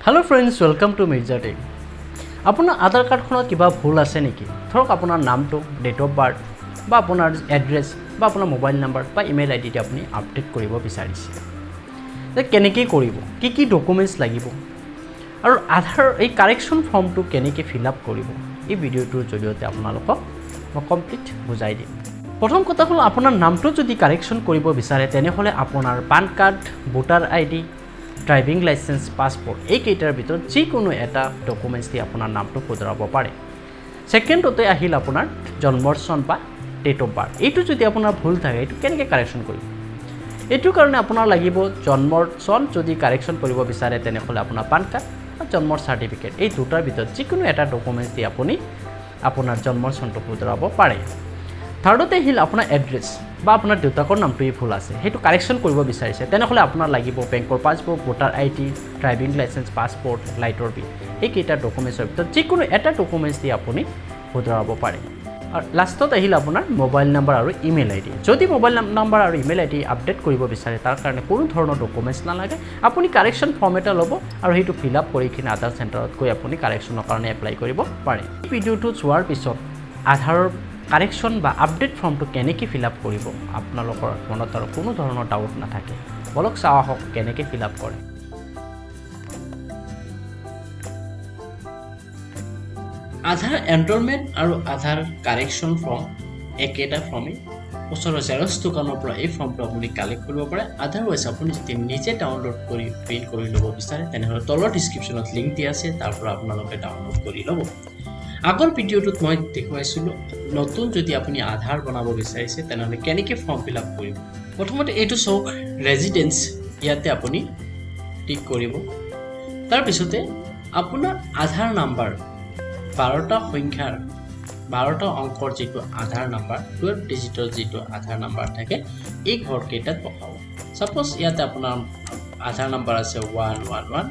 Hello friends, welcome to Mirza Tech. আপোনাৰ আধাৰ কাৰ্ডখনত কিবা ভুল আছে নেকি? ধৰক আপোনাৰ নামটো, ডেট অফ বাৰ্থ বা আপোনাৰ এড্ৰেছ বা আপোনাৰ মোবাইল নাম্বাৰ বা ইমেইল আই ডিটো আপুনি আপডেট কৰিব বিচাৰিছে যে কেনেকৈ কৰিব, কি কি ডকুমেণ্টছ লাগিব আৰু আধাৰ এই কাৰেকশ্যন ফৰ্মটো কেনেকৈ ফিল আপ কৰিব, এই ভিডিঅ'টোৰ জৰিয়তে আপোনালোকক মই কমপ্লিট বুজাই দিম। প্ৰথম কথা হ'ল, আপোনাৰ নামটো যদি কাৰেকশ্যন কৰিব বিচাৰে, তেনেহ'লে আপোনাৰ PAN card, voter ID, driving licence, passport এইকেইটাৰ ভিতৰত যিকোনো এটা ডকুমেণ্টছ দি আপোনাৰ নামটো শুধৰাব পাৰে। ছেকেণ্ডতে আহিল আপোনাৰ জন্মৰ চন বা ডেট অফ বাৰ্থ। এইটো যদি আপোনাৰ ভুল থাকে, এইটো কেনেকৈ কাৰেকশ্যন কৰিব? এইটোৰ কাৰণে আপোনাৰ লাগিব জন্মৰ চন যদি কাৰেকশ্যন কৰিব বিচাৰে, তেনেহ'লে আপোনাৰ পান কাৰ্ড বা জন্মৰ চাৰ্টিফিকেট, এই দুটাৰ ভিতৰত যিকোনো এটা ডকুমেণ্টছ দি আপুনি আপোনাৰ জন্মৰ চনটো শুধৰাব পাৰে। থাৰ্ডতে আহিল আপোনাৰ এড্ৰেছ বা আপোনাৰ দেউতাকৰ নামটোৱেই ভুল আছে, সেইটো কাৰেকশ্যন কৰিব বিচাৰিছে, তেনেহ'লে আপোনাৰ লাগিব বেংকৰ passbook, voter ID, driving licence, passport, লাইটৰ বিল, এইকেইটা ডকুমেণ্টছৰ ভিতৰত যিকোনো এটা ডকুমেণ্টছ দি আপুনি শুধৰাব পাৰে। আৰু লাষ্টত আহিল আপোনাৰ মোবাইল নাম্বাৰ আৰু ইমেইল আই ডি। যদি মোবাইল নাম্বাৰ আৰু ইমেইল আই ডি আপডেট কৰিব বিচাৰে, তাৰ কাৰণে কোনো ধৰণৰ ডকুমেণ্টছ নালাগে। আপুনি কাৰেকশ্যন ফৰ্ম এটা ল'ব আৰু সেইটো ফিল আপ কৰি কিনে আধাৰ চেণ্টাৰত গৈ আপুনি কাৰেকশ্যনৰ কাৰণে এপ্লাই কৰিব পাৰে। এই ভিডিঅ'টো চোৱাৰ পিছত আধাৰৰ কাৰেকশ্যন বা আপডেট ফৰ্মটো কেনেকৈ ফিল আপ কৰিব, আপোনালোকৰ মনত আৰু কোনো ধৰণৰ ডাউট নাথাকে। বলক চাওঁ আহক কেনেকৈ ফিল আপ কৰে। আধাৰ এনৰলমেণ্ট আৰু আধাৰ কাৰেকশ্যন ফৰ্ম একেটা ফৰ্মেই। ওচৰৰ জেৰক্স দোকানৰ পৰা এই ফৰ্মটো আপুনি কালেক্ট কৰিব পাৰে। আদাৰৱাইজ আপুনি যদি নিজে ডাউনলোড কৰি প্ৰিণ্ট কৰি ল'ব বিচাৰে, তেনেহ'লে তলৰ ডিছক্ৰিপশ্যনত লিংক দিয়া আছে, তাৰ পৰা আপোনালোকে ডাউনলোড কৰি ল'ব। আগৰ ভিডিঅ'টোত মই দেখুৱাইছিলোঁ, নতুন যদি আপুনি আধাৰ বনাব বিচাৰিছে, তেনেহ'লে কেনেকৈ ফৰ্ম ফিল আপ কৰিব। প্ৰথমতে এইটো চাওক, ৰেজিডেঞ্চ, ইয়াতে আপুনি টিক কৰিব। তাৰপিছতে আপোনাৰ আধাৰ নাম্বাৰ, 12টা সংখ্যাৰ, 12টা অংকৰ যিটো আধাৰ নাম্বাৰ, 12 ডিজিটৰ যিটো আধাৰ নাম্বাৰ থাকে, এই ঘৰকেইটাত বহাব। ছাপ'জ ইয়াতে আপোনাৰ আধাৰ নাম্বাৰ আছে 1 1 1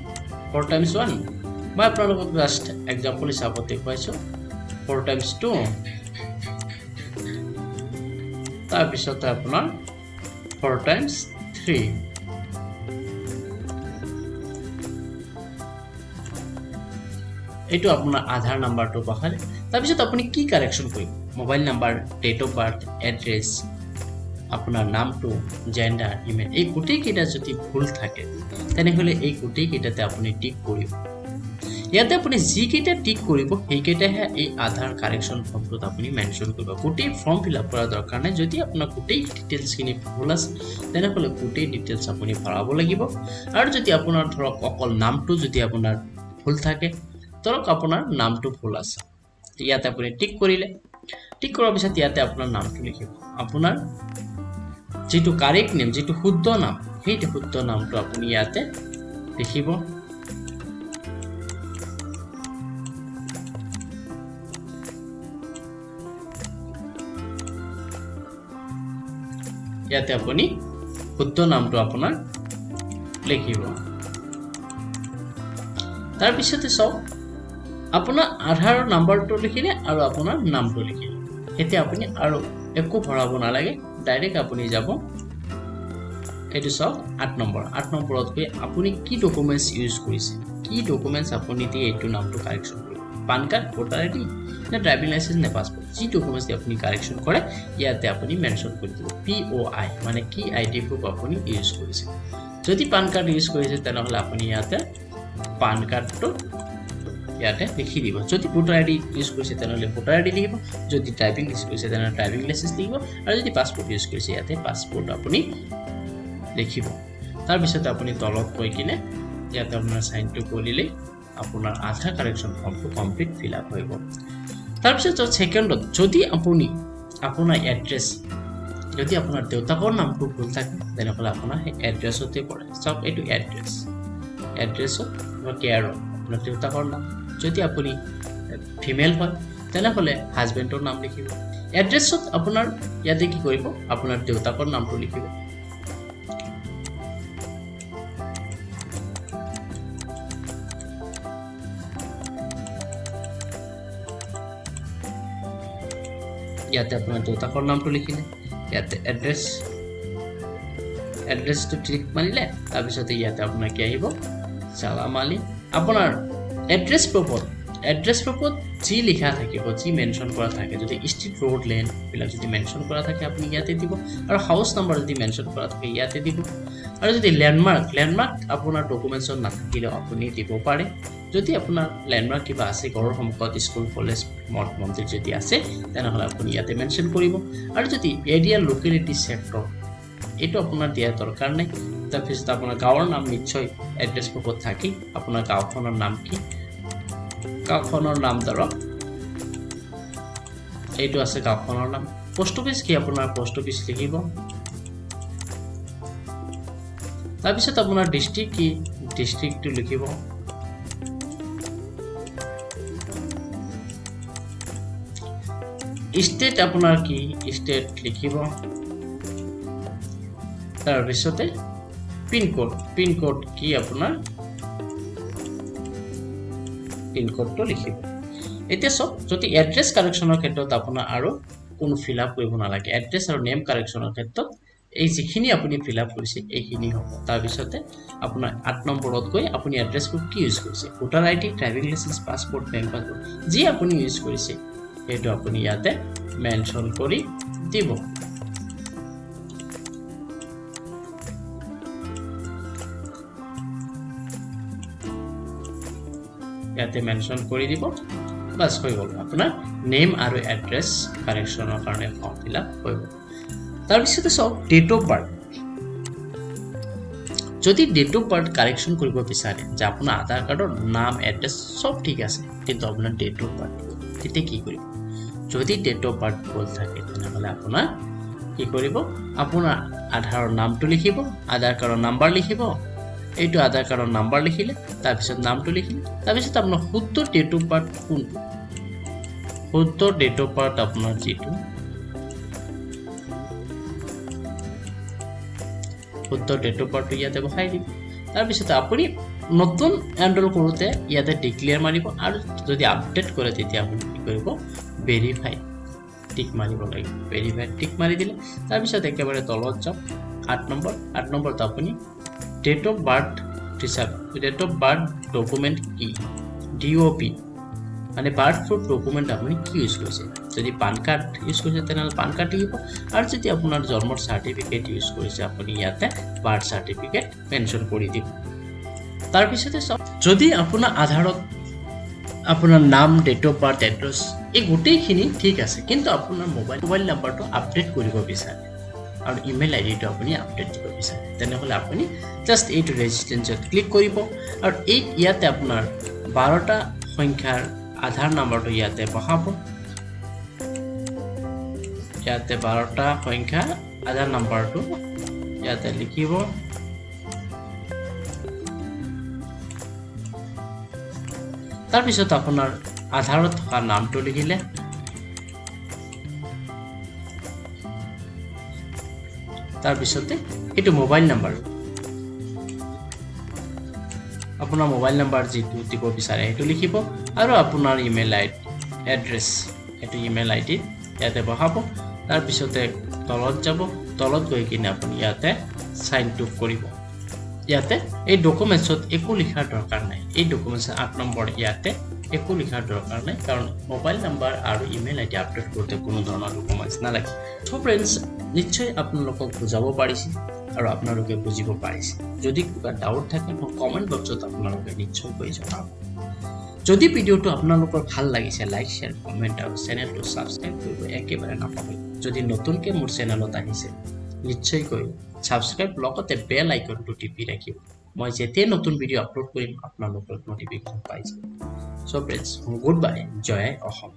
4 times 1। মই আপোনালোকক জাষ্ট এক্সাম্পল হিচাপত দেখুৱাইছোঁ। 4 টাইমছ 2, তাৰপিছতে আপোনাৰ 4 টাইমছ 3। এইটো আপোনাৰ আধাৰ নাম্বাৰটো বহালে। তাৰপিছত আপুনি কি কাৰেকশ্যন কৰিব? Mobile number, date of birth, address, আপোনাৰ নামটো, জেণ্ডাৰ, ইমেইল, এই গোটেইকেইটা যদি ভুল থাকে, তেনেহ'লে এই গোটেইকেইটাতে আপুনি টিক কৰিব। ইয়াতে আপুনি যিকেইটা টিক কৰিব, সেইকেইটাহে এই আধাৰ কাৰেকশ্যন ফৰ্মটোত আপুনি মেনশ্যন কৰিব। গোটেই ফৰ্ম ফিল আপ কৰাৰ দৰকাৰ নাই। যদি আপোনাৰ গোটেই ডিটেইলছখিনি ভুল আছে, তেনেহ'লে গোটেই ডিটেইলছ আপুনি ভৰাব লাগিব। আৰু যদি আপোনাৰ ধৰক অকল নামটো যদি আপোনাৰ ভুল থাকে, ধৰক আপোনাৰ নামটো ভুল আছে, ইয়াতে আপুনি টিক কৰিলে। টিক কৰাৰ পিছত ইয়াতে আপোনাৰ নামটো লিখিব। আপোনাৰ যিটো কাৰেক্ট নেম, যিটো শুদ্ধ নাম, সেইটো শুদ্ধ নামটো আপুনি ইয়াতে লিখিব। ইয়াতে আপুনি শুদ্ধ নামটো আপোনাৰ লিখিব। তাৰপিছতে চাওক, আপোনাৰ আধাৰৰ নাম্বাৰটো লিখিলে আৰু আপোনাৰ নামটো লিখিলে। এতিয়া আপুনি আৰু একো ভৰাব নালাগে, ডাইৰেক্ট আপুনি যাব। এইটো চাওক, 8 নম্বৰ। 8 নম্বৰত গৈ আপুনি কি ডকুমেণ্টছ ইউজ কৰিছে, কি ডকুমেণ্টছ আপুনি দি এইটো নামটো কাৰেকশ্যন কৰিব, পান কাৰ্ড, ভোটাৰ আই ডি নে ড্ৰাইভিং লাইচেঞ্চ নে পাছপৰ্ট, যি ডকুমেণ্টছ দি আপুনি কাৰেকশ্যন কৰে, ইয়াতে আপুনি মেনশ্যন কৰি দিব। পি অ' আই মানে কি আই ডি প্ৰুফ আপুনি ইউজ কৰিছে। যদি পান কাৰ্ড ইউজ কৰিছে, তেনেহ'লে আপুনি ইয়াতে পান কাৰ্ডটো ইয়াতে লিখি দিব। যদি ভোটাৰ আই ডি ইউজ কৰিছে, তেনেহ'লে ভোটাৰ আই ডি লিখিব। যদি ড্ৰাইভিং ইউজ কৰিছে, তেনেহ'লে ড্ৰাইভিং লাইচেঞ্চ লিখিব। আৰু যদি পাছপৰ্ট ইউজ কৰিছে, ইয়াতে পাছপৰ্ট আপুনি লিখিব। তাৰপিছতে আপুনি তলত গৈ কিনে ইয়াতে আপোনাৰ চাইনটো কৰিলেই আপোনাৰ আধাৰ কাৰেকশ্যন ফৰ্মটো কমপ্লিট ফিল আপ হৈ গ'ল। তাৰপিছত ছেকেণ্ডত যদি আপুনি আপোনাৰ এড্ৰেছ, যদি আপোনাৰ দেউতাকৰ নামটো ভুল থাকে, তেনেহ'লে আপোনাৰ সেই এড্ৰেছতে পৰে। চাওক, এইটো এড্ৰেছ, এড্ৰেছত বা কেয়াৰত আপোনাৰ দেউতাকৰ নাম। যদি আপুনি ফিমেল হয়, তেনেহ'লে হাজবেণ্ডৰ নাম লিখিব। এড্ৰেছত আপোনাৰ ইয়াতে কি কৰিব? আপোনাৰ দেউতাকৰ নামটো লিখিব। ইয়াতে আপোনাৰ দেউতাকৰ নামটো লিখিলে, ইয়াতে এড্ৰেছ, এড্ৰেছটো ঠিক মানিলে। তাৰপিছতে ইয়াতে আপোনাৰ কি আহিব? চালাম আলী। আপোনাৰ এড্ৰেছ প্ৰুফত, এড্ৰেছ প্ৰুফত যি লিখা থাকিব, যি মেনশ্যন কৰা থাকে, যদি ষ্ট্ৰীট, ৰোড, লেনবিলাক যদি মেনশ্যন কৰা থাকে, আপুনি ইয়াতে দিব। আৰু হাউচ নাম্বাৰ যদি মেনশ্যন কৰা থাকে, ইয়াতে দিব। আৰু যদি লেণ্ডমাৰ্ক আপোনাৰ ডকুমেণ্টছত নাথাকিলেও আপুনি দিব পাৰে। যদি আপোনাৰ লেণ্ডমাৰ্ক কিবা আছে, ঘৰৰ সন্মুখত স্কুল, কলেজ, মঠ মন্দিৰ যদি আছে, তেনেহ'লে আপুনি ইয়াতে মেনশ্যন কৰিব। আৰু যদি এৰিয়া, লোকেলিটি, ছেক্টৰ, এইটো আপোনাৰ দিয়াৰ দৰকাৰ নাই। তাৰপিছত আপোনাৰ গাঁৱৰ নাম নিশ্চয় এড্ৰেছ প্ৰুফত থাকি। আপোনাৰ গাঁওখনৰ নাম কি? গাঁওখনৰ নাম ধৰক এইটো আছে গাঁওখনৰ নাম। পোষ্ট অফিচ কি? আপোনাৰ পোষ্ট অফিচ লিখিব। তাৰপিছত আপোনাৰ ডিষ্ট্ৰিক্ট কি? ডিষ্ট্ৰিক্টটো লিখিব। ষ্টেট আপোনাৰ কি? ষ্টেট লিখিব। তাৰপিছতে পিনক'ড, পিনক'ড কি আপোনাৰ? পিনক'ডটো লিখিব। এতিয়া চাওক, যদি এড্ৰেছ কাৰেকশ্যনৰ ক্ষেত্ৰত আপোনাৰ আৰু কোনো ফিল আপ কৰিব নালাগে। এড্ৰেছ আৰু নেম কাৰেকশ্যনৰ ক্ষেত্ৰত এই যিখিনি আপুনি ফিল আপ কৰিছে, এইখিনি হ'ব। তাৰপিছতে আপোনাৰ 8 নম্বৰত গৈ আপুনি এড্ৰেছ প্ৰুফ কি ইউজ কৰিছে, voter ID, driving licence, passport, bank passbook, যি আপুনি ইউজ কৰিছে, সেইটো আপুনি ইয়াতে মেনশ্যন কৰি দিব। ইয়াতে মেনশ্যন কৰি দিব, বাছ, হৈ গ'ল। আপোনাৰ নেম আৰু এড্ৰেছ কাৰেকশ্যনৰ কাৰণে ফৰ্ম ফিল আপ হৈ গ'ল। তাৰপিছতে চাওক, ডেট অফ বাৰ্থ। যদি ডেট অফ বাৰ্থ কাৰেকশ্যন কৰিব বিচাৰে যে আপোনাৰ আধাৰ কাৰ্ডৰ নাম, এড্ৰেছ চব ঠিক আছে, কিন্তু আপোনাৰ ডেট অফ বাৰ্থ, তেতিয়া কি কৰিব? যদি ডেট অফ বাৰ্থ ভুল থাকে, তেনেহ'লে আপোনাৰ কি কৰিব? আপোনাৰ আধাৰৰ নামটো লিখিব, আধাৰ কাৰ্ডৰ নাম্বাৰ লিখিব। এইটো আধাৰ কাৰ্ডৰ নাম্বাৰ লিখিলে, তাৰপিছত নামটো লিখিলে, তাৰপিছত আপোনাৰ শুদ্ধ ডেট অফ বাৰ্থ কোনটো? শুদ্ধ ডেট অফ বাৰ্থ আপোনাৰ যিটো শুদ্ধ ডেট অফ বাৰ্থটো ইয়াতে বহাই দিব। তাৰপিছত আপুনি নতুন এনৰোল কৰোঁতে ইয়াতে ডিক্লেয়াৰ মাৰিব আৰু যদি আপডেট কৰে, তেতিয়া আপুনি কি কৰিব? ভেৰিফাই টিক মাৰিব লাগিব। ভেৰিফাই টিক মাৰি দিলে, তাৰপিছত একেবাৰে তলত যাওক, 8 নম্বৰ। 8 নম্বৰত আপুনি ডেট অফ বাৰ্থ হিচাপে ডেট অফ বাৰ্থ ডকুমেণ্ট কি, ডিঅ'বি মানে বাৰ্থ প্ৰুফ ডকুমেণ্ট আপুনি কি ইউজ কৰিছে। যদি পান কাৰ্ড ইউজ কৰিছে, তেনেহ'লে পান কাৰ্ড লিখিব। আৰু যদি আপোনাৰ জন্মৰ চাৰ্টিফিকেট ইউজ কৰিছে, আপুনি ইয়াতে বাৰ্থ চাৰ্টিফিকেট মেনশ্যন কৰি দিব। তাৰপিছতে চাওক, যদি আপোনাৰ আধাৰত আপোনাৰ নাম, ডেট অফ বাৰ্থ, এড্ৰেছ এই গোটেইখিনি ঠিক আছে, কিন্তু আপোনাৰ মোবাইল নাম্বাৰটো আপডেট কৰিব বিচাৰে আৰু ইমেইল আই ডিটো আপুনি আপডেট দিব বিচাৰে, তেনেহ'লে আপুনি জাষ্ট এইটো ৰেজিষ্টেঞ্চত ক্লিক কৰিব আৰু এই ইয়াতে আপোনাৰ 12টা সংখ্যাৰ আধাৰ নাম্বাৰটো ইয়াতে বহাব। ইয়াতে 12টা সংখ্যা আধাৰ নাম্বাৰটো ইয়াতে লিখিব। তাৰপিছত আপোনাৰ আধাৰত থকা নামটো লিখিলে। তাৰপিছতে এইটো মোবাইল নাম্বাৰ, আপোনাৰ মোবাইল নাম্বাৰ যিটো দিব বিচাৰে, সেইটো লিখিব। আৰু আপোনাৰ ইমেইল এড্ৰেছ, সেইটো ইমেইল আই ডি ইয়াতে বহাব। তাৰপিছতে তলত যাব। তলত গৈ কিনে আপুনি ইয়াতে চাইনটো কৰিব। ইয়াতে এই ডকুমেণ্টছত একো লিখাৰ দৰকাৰ নাই। এই ডকুমেণ্টছ 8 নম্বৰ ইয়াতে একো লিখাৰ দৰকাৰ নাই, কাৰণ মোবাইল নাম্বাৰ আৰু ইমেইল আই ডি আপডেট কৰোঁতে কোনো ধৰণৰ ডকুমেণ্টছ নালাগে। চ' ফ্ৰেণ্ডছ, নিশ্চয় আপোনালোকক বুজাব পাৰিছে আৰু আপোনালোকে বুজিব পাৰিছে। যদি কিবা ডাউট থাকে, মোক কমেণ্ট বক্সত আপোনালোকে নিশ্চয়কৈ জনাব। যদি ভিডিঅ'টো আপোনালোকৰ ভাল লাগিছে, লাইক, শ্বেয়াৰ, কমেণ্ট আৰু চেনেলটো ছাবস্ক্ৰাইব কৰিব একেবাৰে নাপাহৰিব। যদি নতুনকৈ মোৰ চেনেলত আহিছে, নিশ্চয়কৈ ছাবস্ক্ৰাইব লগতে বেল আইকনটো টিপি ৰাখিব। মই যেতিয়াই নতুন ভিডিঅ' আপলোড কৰিম, আপোনালোকৰ নটিফিকেশ্যন পাই যাব। চ' ফ্ৰেণ্ডছ, গুড বাই। জয় অসম।